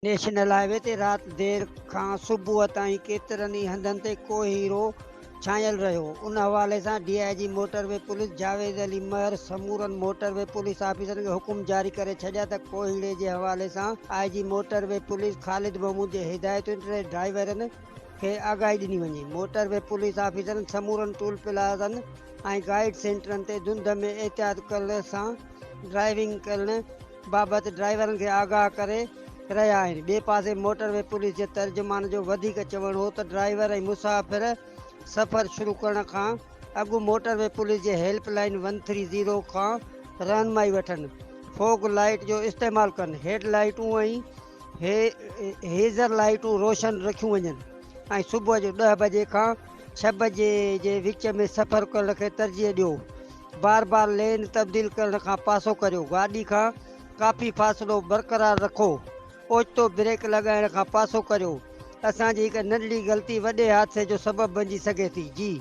National high V تي رات دير کان صبح تائين ڪيترن ئي هنڌن تي ڪوهيڙو ڇانيل رهيو. ان حوالي سان D I G motorway police Javed Ali Mehar سمورن موٽر وي پوليس آفيسرن کي حڪم جاري ڪري ڇڏيا ته ڪوهيڙي جي حوالي سان I G motorway police Khalid Mahmood جي هدايتن تي ڊرائيورن کي آگاهي ڏني وڃي. موٽر وي پوليس آفيسرن سمورن ٽول پلازن ۽ گائيڊ سينٽرن تي ڌنڌ ۾ احتياط ڪرڻ سان ڊرائيونگ ڪرڻ بابت ڊرائيورن کي آگاهه ڪري رهيا آهن. ٻئي پاسي موٽر وي پوليس جي ترجمان جو وڌيڪ چوڻ هو ته ڊرائيور ۽ مسافر سفر شروع ڪرڻ کان اڳ موٽر وي پوليس جي help line one three zero کان رهنمائي وٺن، فوگ لائيٽ جو استعمال ڪن، هيڊ لائيٽون ۽ هيزر لائيٽون روشن رکيون وڃن ۽ صبح جو ڏهه بجي کان ڇهه بجي جي وچ ۾ سفر ڪرڻ کي ترجيح ڏيو. بار بار لين تبديل ڪرڻ کان پاسو ڪريو، گاڏي کان ڪافي فاصلو برقرار رکو، اوچتو بريڪ لڳائڻ کان پاسو ڪريو، اسان جي هڪ ننڍڙي غلطي وڏي حادثي جو سبب بنجي سگهي ٿي. جي.